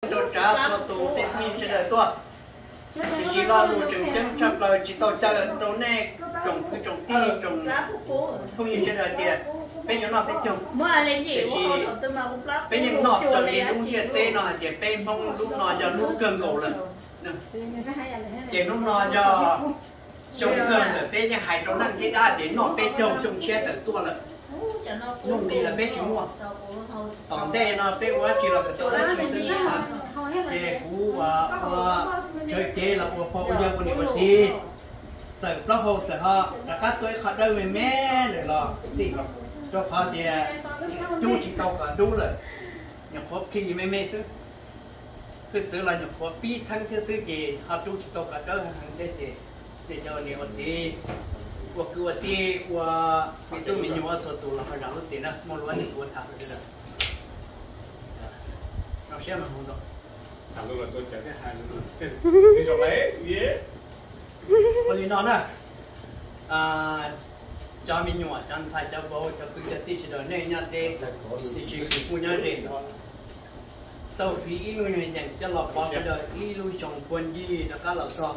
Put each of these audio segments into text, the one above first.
rau tsav txhua tus tej phooj ywg sawv daws tuaj. Tiam sis lo lus tseem ceeb tshaj plaws tsis tau caw rau nej tsoom kwv tsoom tij tsoom phooj ywg sawv daws tias peb yuav noj peb caug, tiam sis peb yeej noj raws li lub ntiaj teb no hais tias peb Hmoob lub no yog lub kawg nkaus lawm. Ces hnub no yog xyoo kawg lawm, peb yeej hais rau neeg thiab dab tias noj peb caug, xyoo tshiab tawm tuaj lawm, nuj nqis los peb tsis muaj. Tom ntej no peb ua dab tsi los kom tau dab tsi xwb. Ces kuv ua, ua tsawv cev los ua pog ua yawg ua niam ua txiv, txawm plaub hau txawm ho rov qab tuaj ib qho dawb me me lawm los xij, rau qhov tias rub tsis tau kom dub lawm, nyuam qhuav plhis me me xwb. Hwj txwv los nyuam qhuav pib txheeb thiab xwb ces ho rub tsis tau kom dawb heev thiab ces, ces cov niam ua txiv, ua kwv ua tij, ua me tub me nyuam txhua tus los ho zam lub txim na, muaj lus ua tham rau sawv daws. Zoo siab mas hu ntau. Ua li no na, cov me nyuam, cov ntxhais, cov vauv, cov kwv cov tij sawv daws nej nyob deb, tiam sis kuv kuj nyob deb, tau fiv ib lub nyuag yeem coj los pov sawv daws ib lub xyoo puag ncig rov qab los txog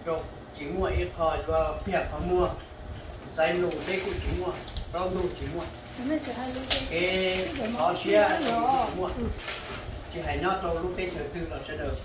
rau, tsis muaj ib qho yuav piag qhov muag, xaiv lus peb kuj tsis muaj, plaub ntug tsis muaj, kev thov siab tsis muaj, tsis hais nyob rau lub teb chaws twg los sawv daws